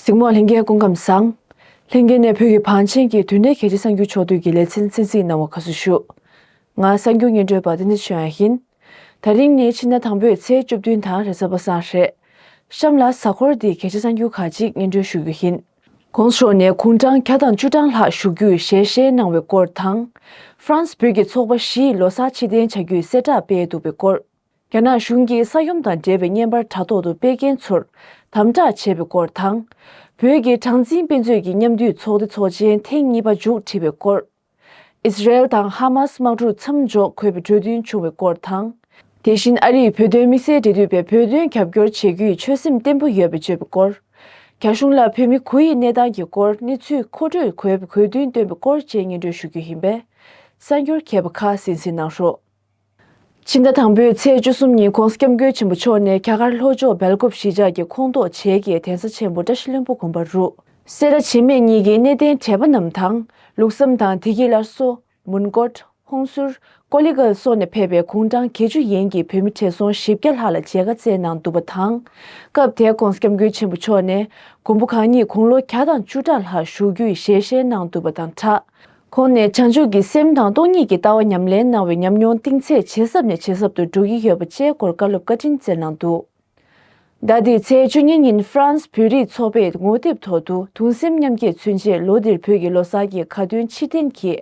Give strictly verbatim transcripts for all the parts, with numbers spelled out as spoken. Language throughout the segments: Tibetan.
གཟིགས་མོ་ལྷན་རྒྱས་སྐུ་ཁམས་བཟང་། ལྷན་རྒྱས་ནས་བོད་ཀྱི་བང་ཆེན་གྱི་དུས་འབྲེལ་གལ་ཆེ་གསར་འགྱུར་ཕྱོགས་བསྡུས་ཀྱི་ལེ་ཚན་གསན་གཟིགས་གནང་བར་དགའ་བསུ་ཞུ། ང་གསར་འགྱུར་སྙན་སྒྲོན་པ་བསྟན་འཛིན་ཆོས་དབྱངས་ཡིན། ད་རིང་ནི་ཕྱི་ཟླ་དང་པོའི་ཚེས་བཅུ་བདུན་དང་རེས་གཟའ་པ་སངས་རེད། གཤམ་ལ་གཟའ་འཁོར་འདིའི་གལ་ཆེ་གསར་འགྱུར་ཁག་ཅིག་སྙན་སྒྲོན་ཞུ་རྒྱུ་ཡིན། གོང་ཞོགས་ནས་གུང་གྲངས་བརྒྱ་དང་བཅུ་གྲངས་ལྷག་བཞུགས་རྒྱུའི་ཞལ་བཞེས་གནང་བའི་སྐོར་དང་། ཧྥ་རན་སི་བོད་ཀྱི་ཚོགས་པ་བཞིས་ལོ་གསར་ཕྱིར་འཐེན་བྱ་རྒྱུའི་གསལ་བསྒྲགས་སྤེལ་འདུག་པའི་སྐོར། རྒྱ་ནག་གཞུང་གིས་ས་ཡོམ་དང་འབྲེལ་བའི་བརྙན་པར་དྲ་ཐོག་ཏུ་སྤེལ་མཁན་ཚོར་དམ་དྲག་བྱས་པའི་སྐོར་དང་། བོད་ཀྱི་གྲངས་འཛིན་དཔེ་མཛོད་ཀྱི་མཉམ་འདུས་ཚོགས་སྡེ་ཚོགས་ཆེན་ཐེངས་གཉིས་པ་མཇུག་སྒྲིལ་བའི་སྐོར། ཨིས་ར་ཨེལ་དང་ཧ་མཱ་སི་དམག་འཁྲུག་མཚམས་འཇོག་དགོས་པའི་གྲོས་མཐུན་བྱུང་བའི་སྐོར་དང་། དེ་བཞིན་ཨ་རིས་བོད་དོན་དམིགས་བསལ་འབྲེལ་མཐུད་པས་བོད་དོན་རྒྱབ་སྐྱོར་བྱེད་རྒྱུའི་ཆོད་སེམས་བརྟན་པོ་ཡོད་པ་བརྗོད་པའི་སྐོར། རྒྱ་གཞུང་ལ་བོད་མི་དགུ་ཡི་གནས་སྟངས་ཀྱི་སྐོར་གནས་ཚུལ་མཁོ་སྤྲོད་དགོས་པའི་དགོས་འདུན་བཏོན་པའི་སྐོར་བཅས་སྙན་སྒྲོན་ཞུ་རྒྱུ་ཡིན་པས། གསར་འགྱུར་རྒྱས་པ་ཁག་གསན་གཟིགས་གནང་རོགས། ཕྱི་ཟླ་དང་པོའི་ཚེས་བཅུ་གསུམ་ཉིན་༧གོང་ས་༧སྐྱབས་མགོན་ཆེན་པོ་མཆོག་ནས་རྒྱ་གར་ལྷོ་ཕྱོགས་སྦེལ་ཀོབ་གཞིས་ཆགས་ཀྱི་ཁོངས་གཏོགས་བྱེས་ཀྱི་གདན་ས་ཆེན་པོ་བཀྲ་ཤིས་ལྷུན་པོ་དགོན་པ་རུ། སེ་ར་བྱེས་སྨད་གཉིས་ཀྱི་གནས་བརྟན་གྲས་པ་རྣམས་དང་། ལུགས་བསམ་དང་བདེ་སྐྱིད་སླར་གསོ། མོན་གྷོ། ཧུན་སུར། ཀོ་ལི་གྷལ་སོགས་ནས་ཕེབས་པའི་གུང་གྲངས་བརྒྱད་ཅུ་ཡན་གྱི་བོད་མི་བགྲེས་སོང་བཞི་བརྒྱ་ལྷག་ལ་མཇལ་ཁ་བསྩལ་གནང་འདུག་པ་དང་། སྐབས་དེར་༧གོང་ས་༧སྐྱབས་མགོན་ཆེན་པོ་མཆོག་ནས་མགོན་པོ་གང་ཉིད་དགུང་ལོ་བརྒྱ་དང་བཅུ་ཕྲག་ལྷག་བཞུགས་རྒྱུའི་ཞལ་བཞེས་གནང་འདུག་པ་དང་སྦྲགས། ཁོང་ནས་བྱང་ཆུབ་ཀྱི་སེམས་དང་སྟོང་ཉིད་ཀྱི་ལྟ་བ་ཉམས་ལེན་གནང་བའི་ཉམས་མྱོང་གཏིང་ཚད་ཇེ་ཟབ་ནས་ཇེ་ཟབ་ཏུ་འགྲོ་གི་ཡོད་པ་བཅས་སྐོར་བཀའ་སློབ་བཀའ་དྲིན་སྩལ་གནང་འདུག་ཟླ་འདིའི་ཚེས་བཅུ་གཉིས་ཉིན་ཧྥ་རན་སི་བོད་རིགས་ཚོགས་པས་ངོ་དེབ་ཐོག་ཏུ་གདུང་སེམས་མཉམ་སྐྱེད་མཚོན་ཆེད་ལོ་འདིར་བོད་ཀྱི་ལོ་གསར་གྱི་དགའ་སྟོན་ཕྱིར་འཐེན་གྱི་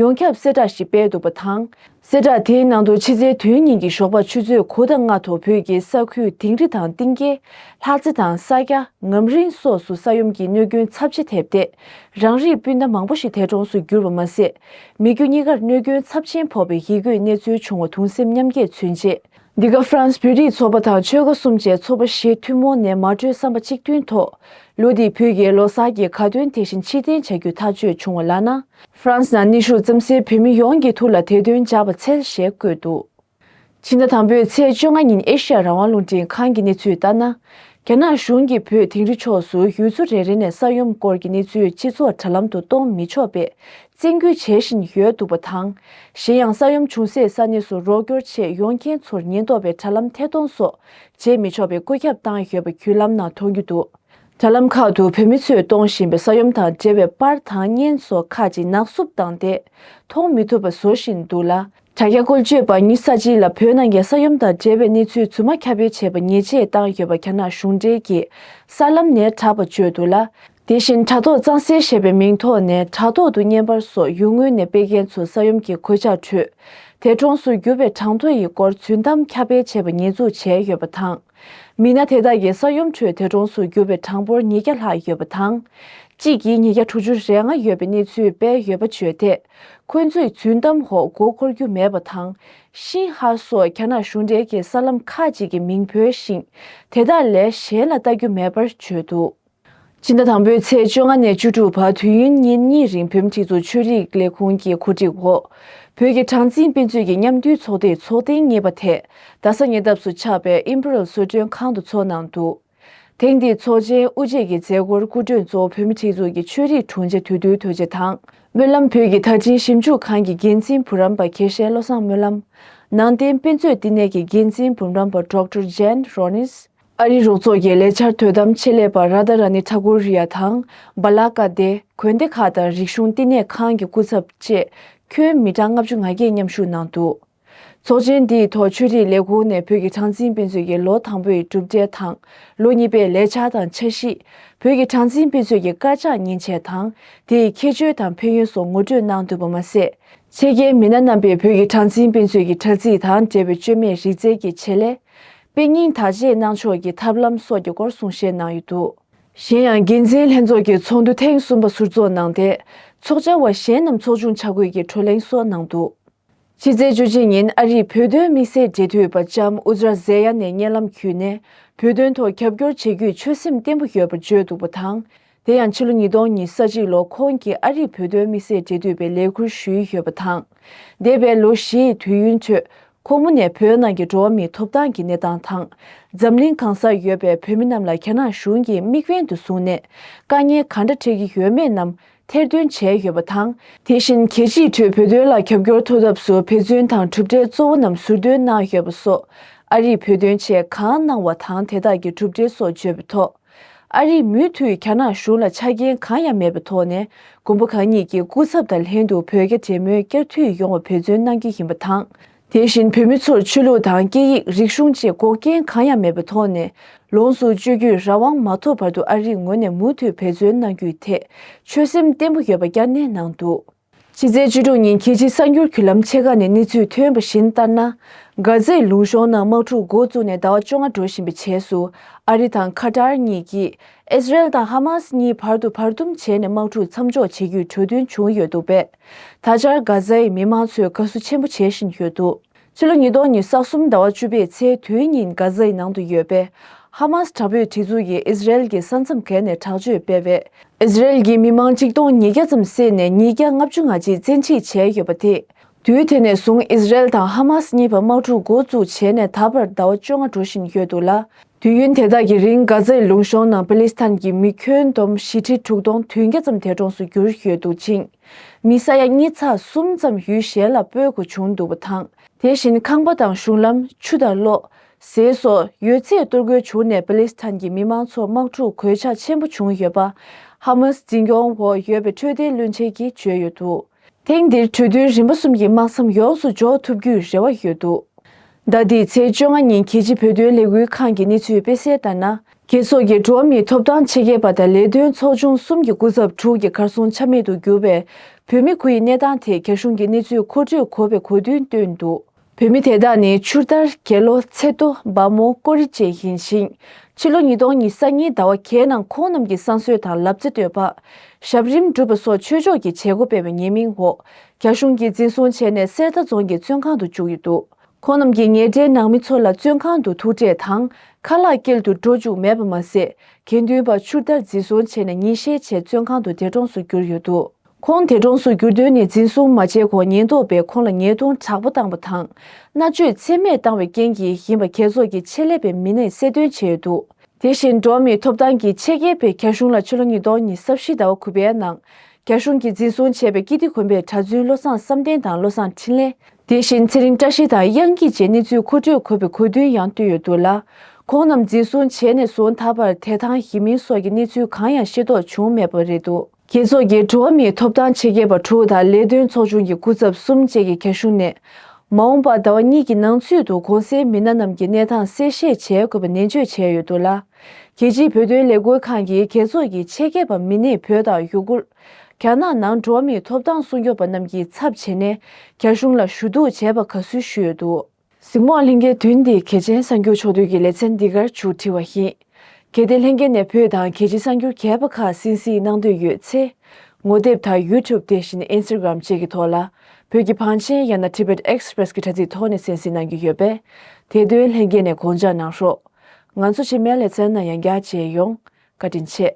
ཡོངས་ཁྱབ་གསལ་བསྒྲགས་ཤིག་སྤེལ་འདུག་པ་དང་། གསལ་བསྒྲགས་དེའི་ནང་དུ་ཕྱི་ཚེས་བདུན་ཉིན་གྱི་ཞོགས་པ་ཆུ་ཚོད་དགུ་དང་ལྔ་ཐོག་བོད་ཀྱི་ས་ཁུལ་དིང་རི་དང་གཏིང་སྐྱེས། ལྷ་རྩེ་དང་ས་སྐྱ། ངམ་རིང་སོགས་སུ་ས་ཡོམ་གྱི་གནོད་སྐྱོན་ཚབས་ཆེ་ཐེབས་ཏེ། རང་རིགས་སྤུན་ཟླ་མང་པོ་ཞིག་འདས་གྲོངས་སུ་གྱུར་པ་མ་ཟད། མི་རྒྱུ་གཉིས་ཀར་གནོད་སྐྱོན་ཚབས་ཆེན་ཕོག་པའི་ཡིད་འགུལ་གནས་ཚུལ་བྱུང་བ་གདུང་སེམས་མཉམ་སྐྱེད་མཚོན་ཆེད། འདི་ག་ཧྥ་རན་སི་བོད་རིགས་ཚོགས་པ་དང་ཆོལ་ཁ་གསུམ་བཅས་ཚོགས་པ་བཞི་ཐུན་མོང་ནས་མ་གྲོས་བསམ་པ་གཅིག་མཐུན་ཐོག་ལོ་འདིའི་བོད་ཀྱི་ལོ་གསར་གྱི་དགའ་སྟོན་དེ་བཞིན་ཕྱིར་འཐེན་བྱ་རྒྱུའི་ཐག་གཅོད་བྱུང་བ་ལགས་ན། ཧྥ་རན་སི་ནང་གནས་བཞུགས་རྩམ་ཟན་བོད་མི་ཡོངས་ཀྱི་ཐུགས་ལ་དེ་དོན་འཇགས་པར་འཚལ་ཞེས་བཀོད་འདུག་ཕྱི་ཟླ་དང་པོའི་ཚེས་བཅོ་ལྔ་ཉིན་ཨེ་ཤ་ཡ་རང་དབང་རླུང་འཕྲིན་ཁང་གི་གནས་ཚུལ་ལྟར་ན། རྒྱ་ནག་གཞུང་གིས་བོད་དིང་རི་ཕྱོགས་སུ་ཡུལ་ཚོ་རེ་རེ་ནས་ས་ཡོམ་སྐོར་གྱི་གནས་ཚུལ་སྤྱི་ཚོགས་དྲ་ལམ་དུ་གཏོང་མི་ཆོག་པའི་བཙན་སྐུལ་བྱེད་བཞིན་ཡོད་འདུག་པ་དང་། གཞན་ཡང་ས་ཡོམ་བྱུང་སའི་ས་གནས་སུ་རོགས་སྐྱོར་ཆེད་ཡོང་མཁན་ཚོར་ཉེན་རྟོག་པའི་དྲ་ལམ་ཐད་གཏོང་སོགས་བྱེད་མི་ཆོག་པའི་བཀོད་ཁྱབ་བཏང་ཡོད་པ་བརྒྱུད་ལམ་ནང་མཐོང་རྒྱུ་འདུག་དྲ་ལམ་ཁག་ཏུ་བོད་མི་ཚོས་གཏོང་བཞིན་པའི་ས་ཡོམ་དང་འབྲེལ་བའི་པར་དང་བརྙན་སོགས་ཁག་ཅིག་ནག་བསུབ་བཏང་སྟེ། མཐོང་མི་ཐུབ་པ་བཟོ་བཞིན་འདུག་ལ། དྲ་རྒྱ་བཀོལ་སྤྱོད་པ་ཉི་ཤུ་རྩ་གཅིག་ལ་བོད་ནང་གི་ས་ཡོམ་དང་འབྲེལ་བའི་གནས་ཚུལ་རྫུན་མ་ཁྱབ་སྤེལ་བྱས་པ་ཉེས་ཆད་བཏང་ཡོད་པ་རྒྱ་ནག་གཞུང་འབྲེལ་གྱི་གསར་ལམ་ནས་གྲགས་པ་བརྗོད་འདུག་ལ། དེ་བཞིན་དྲ་ཐོག་གཙང་སེལ་ཞེས་པའི་མིང་ཐོག་ནས་དྲ་ཐོག་ཏུ་བརྙན་པར་སོགས་ཡུལ་དངོས་ནས་སྤེལ་མཁན་ཚོ་ས་ཡོམ་གྱི་གོད་ཆག་ཁྲོད་འདས་གྲོངས་སུ་གྱུར་པའི་གྲངས་ཐོ་ཡི་སྐོར་རྫུན་གཏམ་ཁྱབ་སྤེལ་བྱས་པ་ཉེས་འཛུགས་བྱས་ཡོད་པ་དང་། མི་སྣ་དེ་དག་གིས་ས་ཡོམ་ཁྲོད་འདས་གྲོངས་སུ་གྱུར་པའི་གྲངས་འབོར་ཉིས་བརྒྱ་ལྷག་ཡོད་པ་དང་། གཅིག་གིས་ཉིས་བརྒྱ་དྲུག་ཅུ་རེ་ལྔ་ཡོད་པའི་གནས་ཚུལ་སྤེལ་ཡོད་པ་བརྗོད་དེ། ཁོ་ཚོས་རྫུན་གཏམ་འོག་མགོ་འཁོར་རྒྱུ་མེད་པ་དང་། ཤིན་ཧྭ་སོགས་རྒྱ་ནག་གཞུང་འབྲེལ་གྱི་གསར་ལམ་ཁག་ཅིག་གི་མིང་འབོད་ཞིང་། དེ་དག་ལས་གཞན་ལ་ལྟ་རྒྱུ་མེད་པར་བརྗོད་འདུག་ཕྱི་ཟླ་དང་པོའི་ཚེས་བཅོ་ལྔ་ནས་བཅུ་དྲུག་བར་དུས་ཡུན་ཉིན་གཉིས་རིང་བོད་མི་སྒྲིག་འཛུགས་ཆོས་རིག་ལས་ཁུངས་ཀྱི་གོ་སྒྲིག་འོག་བོད་ཀྱི་གྲངས་འཛིན་དཔེ་མཛོད་ཀྱི་མཉམ་འདུས་ཚོགས་སྡེའི་ཚོགས་ཐེངས་གཉིས་པ་དེ་རྡ་ས་ཉེ་འདབས་སུ་ཆགས་པའི་ཨིམ་ཕི་རལ་བཟོ་སྐྲུན་ཁང་དུ་འཚོགས་གནང་འདུག་ཐེངས་འདིའི་ཚོགས་ཆེན་དབུ་འབྱེད་ཀྱི་མཛད་སྒོར་སྐུ་མགྲོན་གཙོ་བོ་བོད་མི་སྒྲིག་འཛུགས་ཀྱི་ཆོས་རིག་དྲུང་ཆེ་དོལ་རྡོལ་རྡོ་རྗེ་དང་། སྨོན་ལམ་བོད་ཀྱི་དར་ཆེན་ཞིབ་འཇུག་ཁང་གི་འགན་འཛིན་བུ་རམ་པ་དགེ་བཤེས་བློ་བཟང་སྨོན་ལམ། ནང་བསྟན་དཔེ་མཛོད་བསྟི་གནས་ཀྱི་འགན་འཛིན་བུ་རམ་པ་ཌོག་ཊར་ཇེན་རོ་ནིས། ཨ་རིའི་རོགས་ཚོགས་ཀྱི་ལས་འཆར་དོ་དམ་ཆེད་ལས་པ་རཱ་དྷ་ར་ནི་ཐ་ཀུར་རི་ཡ་དང་། བ་ལ་ཀ་སྡེ། དགོན་སྡེ་ཁག་དང་རིག་གཞུང་བསྟི་གནས་ཁང་གི་སྐུ་ཚབ་བཅས་ཁྱོན་མི་གྲངས་ལྔ་བཅུ་ང་བརྒྱད་མཉམ་ཞུགས་གནང་འདུག་ཚོགས་ཆེན་འདིའི་ཐོག་ཆོས་རིག་ལས་ཁུངས་ནས་བོད་ཀྱི་གྲངས་འཛིན་དཔེ་མཛོད་ཀྱི་ལོ་དང་པོའི་གྲུབ་འབྲས་དང་། ལོ་གཉིས་པའི་ལས་འཆར་དང་འཆར་གཞི། བོད་ཀྱི་གྲངས་འཛིན་དཔེ་མཛོད་ཀྱི་དཀར་ཆག་མཉེན་ཆས་དང་། དེའི་ཁྱད་ཆོས་དང་ཕན་ཡོན་སོགས་ངོ་སྤྲོད་གནང་འདུག་པ་མ་ཟད། ཆེད་མཁས་མི་སྣ་རྣམ་པས་བོད་ཀྱི་གྲངས་འཛིན་དཔེ་མཛོད་ཀྱི་དྲ་ཚིགས་དང་འབྲེལ་བའི་བཅོས་མའི་རིག་རྩལ་གྱི་བྱེད་ལས། དཔེ་རྙིང་དག་བཅད་གནང་ཕྱོགས་ཀྱི་ཐབས་ལམ་སོགས་ཀྱི་སྐོར་གསུང་བཤད་གནང་ཡོད་འདུག་གཞན་ཡང་འགན་འཛིན་ལྷན་ཚོགས་ཀྱི་ཚོགས་འདུ་ཐེངས་གསུམ་པ་ཟུར་འཛུགས་གནང་སྟེ། ཚོགས་བཅར་བ་གཞན་རྣམས་ཚོགས་ཆུང་ཆ་བགོས་ཀྱིས་བགྲོ་གླེང་སོགས་གནང་འདུག་ཕྱི་ཚེས་བཅུ་གཅིག་ཉིན་ཨ་རིའི་བོད་དོན་དམིགས་བསལ་འབྲེལ་མཐུད་པ་ལྕམ་ཨུ་ཛ་ར་ཛེ་ཡ་ནས་བརྙན་ལམ་བརྒྱུད་ནས་བོད་དོན་ཐོག་རྒྱབ་སྐྱོར་བྱེད་རྒྱུའི་ཆོད་སེམས་བརྟན་པོ་ཡོད་པར་བརྗོད་འདུག་པ་དང་། དེ་ཡང་ཕྱི་ལོ་ཉིས་སྟོང་ཉི་ཤུ་རྩ་གཅིག་ལོར་ཁོང་གིས་ཨ་རིའི་བོད་དོན་དམིགས་བསལ་འབྲེལ་མཐུད་པའི་ལས་ཁུར་ཞུས་ཡོད་པ་དང་། འདས་པའི་ལོ་བཞིའི་དུས་ཡུན་ཁྲོད་ཁོང་མོ་ནས་བོད་ནང་གི་འགྲོ་བ་མིའི་ཐོབ་ཐང་གི་གནས་སྟངས་དང་། འཛམ་གླིང་གང་སར་ཡོད་པའི་བོད་མི་རྣམས་ལ་རྒྱ་ནག་གཞུང་གིས་དམིགས་འབེན་དུ་བཟུང་ནས་དཀའ་ངལ་ག་འདྲ་འཕྲད་ཀྱི་ཡོད་མེད་རྣམས། ཐེར་འདོན་བྱས་ཡོད་པ་དང་། དེ་བཞིན་རྒྱལ་སྤྱིའི་ཁྲོད་བོད་དོན་ལ་རྒྱབ་སྐྱོར་ཐོབ་ཐབས་སུ་འབད་བརྩོན་དང་གྲུབ་འབྲས་གཙོ་བོ་རྣམས་ཟུར་འདོན་གནང་ཡོད་པ་སོགས། ཨ་རིས་བོད་དོན་ཆེད་གང་གནང་བ་དང་དེ་དག་གི་གྲུབ་འབྲས་སོགས་བརྗོད་པའི་ཐོག་ཨ་རིས་མུ་མཐུད་རྒྱ་ནག་གཞུང་ལ་ཆ་རྐྱེན་གང་ཡང་མེད་པའི་ཐོག་ནས་མགོན་པོ་གང་ཉིད་ཀྱི་སྐུ་ཚབ་དང་ལྷན་དུ་བོད་རྒྱ་འབྲེལ་མོལ་བསྐྱར་མཐུད་ཡོང་བར་འབད་བརྩོན་གནང་རྒྱུ་ཡིན་པ་དང་། དེ་བཞིན་བོད་མི་ཚོར་ཆོས་ལུགས་དང་སྐད་ཡིག་རིག་གཞུང་བཅས་འགོག་རྐྱེན་གང་ཡང་མེད་པའི་ཐོག་ནས་ལོངས་སུ་སྤྱོད་རྒྱུའི་རང་དབང་མ་ཐོབ་བར་དུ་ཨ་རིའི་ངོས་ནས་མུ་མཐུད་འབད་བརྩོན་གནང་རྒྱུའི་ཐད་ཆོད་སེམས་བརྟན་པོ་ཡོད་པ་བསྐྱར་ནན་གནང་འདུག་ཕྱི་ཚེས་བཅུ་དྲུག་ཉིན་རྒྱལ་སྤྱིའི་གསར་འགྱུར་བརྒྱུད་ལམ་ཆེ་ཁག་ནས་གནས་ཚུལ་ཐོན་པ་བཞིན་ལྟར་ན། གྷ་ཛའི་ལུང་གཤོང་ནང་དམག་འཁྲུག་འགོ་བཙུགས་ནས་ཟླ་བ་བཅོ་ལྔ་འགྲོ་བཞིན་པའི་རྗེས་སུ། ཨ་རི་དང་ཁ་ཏར་གཉིས་ཀྱིས་ཨིས་རལ་དང་ཧ་མཱ་སི་གཉིས་བར་དུ་བར་འདུམ་བྱས་ནས་དམག་འཁྲུག་མཚམས་འཇོག་བྱེད་རྒྱུའི་གྲོས་མཐུན་བྱུང་ཡོད་འདུག་པས། ད་ཆར་གྷ་ཛའི་མི་མང་ཚོས་དགའ་བསུ་ཆེན་པོ་བྱེད་བཞིན་ཡོད་འདུག་ཕྱི་ལོ་ཉིས་སྟོང་ཉེར་གསུམ་ཟླ་བ་བཅུ་པའི་ཚེས་བདུན་ཉིན་གྷ་ཛའི་ནང་དུ་ཡོད་པའི་ཧ་མཱ་སི་དྲག་པོའི་སྒྲིག་འཛུགས་ཀྱིས་ཨིས་རལ་གྱི་ས་མཚམས་བརྒལ་ནས་དྲག་སྤྱོད་སྤེལ་བས། ཨིས་རལ་གྱི་མི་མང་ཆིག་སྟོང་ཉིས་བརྒྱ་ཙམ་བསད་ནས་ཉིས་བརྒྱ་ལྔ་བཅུ་ང་གཅིག་བཙན་ཁྲིད་བྱས་ཡོད་པ་དེས། དུས་དེ་ནས་བཟུང་ཨིས་རལ་དང་ཧ་མཱ་སི་གཉིས་བར་དམག་འཁྲུག་འགོ་བཙུགས་བྱས་ནས་ད་བར་ཟླ་བ་བཅོ་ལྔ་འགྲོ་བཞིན་ཡོད་འདུག་ལ། དུས་ཡུན་དེ་དག་གི་རིང་གྷ་ཛའི་ལུང་གཤོང་ནང་པ་ལི་སི་ཐན་གྱི་མི་ཁྱོན་བསྡོམས་བཞི་ཁྲི་དྲུག་སྟོང་བདུན་བརྒྱ་ཙམ་འདས་གྲོངས་སུ་གྱུར་ཡོད་འདུག་ཅིང་། མི་ས་ཡ་གཉིས་ཚེག་གསུམ་ཙམ་ཡུལ་གཞན་ལ་སྤོ་དགོས་བྱུང་འདུག་པ་དང་། དེ་བཞིན་ཁང་པ་དང་གཞུང་ལམ། ཆུ་དང་གློག་ཟས་སོགས་ཡོད་ཚད་གཏོར་རྒོལ་བྱུང་ནས་པ་ལི་སི་ཐན་གྱི་མི་མང་ཚོར་དམག་འཁྲུག་གོད་ཆག་ཆེན་པོ་བྱུང་ཡོད་པ། ཧ་མཱ་སི་འཛིན་སྐྱོང་འོག་ཡོད་པའི་འཕྲོད་བསྟེན་བློན་ཆེན་གྱིས་བརྗོད་ཡོད་འདུག་ཐེངས་འདིར་གྲོས་མཐུན་རིམ་པ་གསུམ་གྱི་དམག་མཚམས་ཡོངས་སུ་འཇོག་ཐུབ་རྒྱུའི་རེ་བ་ཡོད་འདུག་ཟླ་འདིའི་ཚེས་བཅོ་ལྔ་ཉིན་རྒྱལ་སྤྱིའི་བོད་དོན་ལས་འགུལ་ཁང་གི་གནས་ཚུལ་སྤེལ་གསལ་ལྟར་ན། རྒྱལ་ཚོགས་ཀྱི་འགྲོ་བ་མིའི་ཐོབ་ཐང་ཆེད་མཁས་པ་དང་ལས་དོན་ཚོགས་ཆུང་གསུམ་གྱི་སྐུ་ཚབ་དྲུག་གིས་གར་སོང་ཆ་མེད་དུ་གྱུར་བའི་བོད་མི་དགུ་ཡི་གནས་སྟངས་ཐད་རྒྱ་གཞུང་གི་གནས་ཚུལ་མཁོ་སྤྲོད་དགོས་པའི་གོ་སྟོན་བཏོན་འདུག་བོད་མི་དེ་དག་ནི་ཆུ་དར། དགེ་ལོ། ཚེ་རྡོ། བ་མོ། ཀོ་རི་བཅས་ཡིན་ཞིང་། ཕྱི་ལོ་ཉིས་སྟོང་ཉེར་གཉིས་ཟླ་བ་བརྒྱད་ནང་ཁོང་རྣམས་ཀྱི་བསང་གསོལ་དང་ལབ་རྩེ་བཏོན་པ། ཞབས་རིམ་སྒྲུབ་པ་སོགས་ཆོས་ཕྱོགས་ཀྱི་བྱེད་སྒོ་སྤེལ་བའི་ཉེས་མིང་འོག་རྒྱ་གཞུང་གིས་འཛིན་བཟུང་བྱས་ནས་གསེར་རྟ་རྫོང་གི་བཙོན་ཁང་དུ་བཅུག་ཡོད་འདུག་ཁོང་རྣམས་ཀྱི་ཉེ་འབྲེལ་ནང་མི་ཚོ་ལ་བཙོན་ཁང་དུ་ཐུག་འཕྲད་དང་ཁ་ལག་སྐྱེལ་དུ་འགྲོ་བཅུག་མེད་པ་མ་ཟད། དགེ་འདུན་པ་ཆུ་དར་འཛིན་བཟུང་བྱས་ནས་ཉིན་ཤས་རྗེས་བཙོན་ཁང་དུ་འདས་གྲོངས་སུ་གྱུར་ཡོད་འདུག་ཁོང་འདས་གྲོངས་སུ་གྱུར་དོན་ནི་འཛིན་བཟུང་མ་བྱས་གོང་ཉེན་རྟོག་པས་ཁོང་ལ་ཉེས་རྡུང་དྲག་པོ་བཏང་བ་དང་། མནར་གཅོད་ཚད་མེད་བཏང་བའི་རྐྱེན་གྱིས་ཡིན་པ་རྒྱལ་ཚོགས་ཀྱི་ཆེད་ལས་པའི་མི་སྣས་གསལ་སྟོན་བྱས་ཡོད་འདུག་དེ་བཞིན་འགྲོ་བ་མིའི་ཐོབ་ཐང་གི་ཆེད་མཁས་པས་རྒྱ་གཞུང་ལ་ཕྱི་ལོ་ཉིས་སྟོང་ཉེར་བཞི་ཟླ་བ་དགུ་པའི་ནང་རྒྱ་གཞུང་གིས་འཛིན་བཟུང་བྱས་པའི་ཀིརྟི་དགོན་པའི་གྲྭ་བཙུན་བློ་བཟང་བསམ་གཏན་དང་བློ་བཟང་འཕྲིན་ལས། དེ་བཞིན་ཚེ་རིང་བཀྲ་ཤིས་དང་དབྱངས་སྐྱིད་བཅས་གནས་ཚུལ་མཁོ་སྤྲོད་དགོས་པའི་གོ་སྟོན་ཡང་བཏོན་ཡོད་འདུག་ལ། ཁོང་རྣམས་འཛིན་བཟུང་བྱས་ནས་བཟུང་ད་བར་དད་ཐང་ཡིན་མིན་སོགས་ཀྱི་གནས་ཚུལ་གང་ཡང་ཤེས་རྟོགས་བྱུང་མེད་པ་རེད་འདུག་རྒྱལ་ཚོགས་ཀྱི་འགྲོ་བ་མིའི་ཐོབ་ཐང་ཆེད་མཁས་པ་དྲུག་དང་ལས་དོན་ཚོགས་ཆུང་གི་སྐུ་ཚབ་གསུམ་བཅས་ཀྱིས་རྒྱ་གཞུང་ནས། མ་འོངས་པར་ཟླ་བ་གཉིས་ཀྱི་ནང་ཚུད་དུ་གོང་གསལ་མི་སྣ་རྣམས་ཀྱི་གནས་སྟངས་གསལ་བཤད་བྱེད་དགོས་པའི་ནན་བརྗོད་བྱས་ཡོད་འདུག་ལ། རྒྱལ་སྤྱིའི་བོད་དོན་ལས་འགུལ་ཁང་གིས་རྒྱལ་ཚོགས་ཀྱི་ཆེད་མཁས་པ་མི་སྣས་བོད་དང་ཡུ་གུར། རྒྱ་ནག་ནང་འགྲོ་བ་མིའི་ཐོབ་ཐང་སྲུང་སྐྱོབ་པ་རྣམས་ཀྱི་ཚབ་བྱས་ནས་རྒྱ་གཞུང་ལ་ཞུ་གཏུག་བྱས་པ་དགའ་བསུ་ཞུས་ཡོད་འདུག་གཟིགས་མོ་བ་ལྷན་རྒྱས། དོན་འདིས་གལ་ཆེན་གསར་འགྱུར་ཕྱོགས་བསྡུས་ཀྱི་ལེ་ཚན་འདི་གར་མཇུག་སྒྲིལ་བ་ཡིན། གལ་ཏེ་ལྷན་རྒྱས་ནས་བོད་དང་རྒྱལ་སྤྱིའི་གསར་འགྱུར་གྱེར་པ་ཁག་གསན་གཟིགས་གནང་འདོད་ཡོད་ཚེ། ངོ་དེབ་དང་YouTube་དེ་བཞིན་Instagram་བཅས་ཀྱི་ཐོག་ལ། བོད་ཀྱི་བང་ཆེན་ཡང་ན་Tibet Express་གྱི་དྲ་ཚིགས་ཐོག་ནས་གསན་གཟིགས་གནང་རྒྱུ་ཡོད་པས། དེ་དོན་ལྷན་རྒྱས་ནས་དགོངས་འཇགས་གནང་རོགས། ང་ཚོ་རྗེས་མའི་ལེ་ཚན་ནང་ཡང་བསྐྱར་མཇལ་ཡོང་། བཀའ་དྲིན་ཆེ།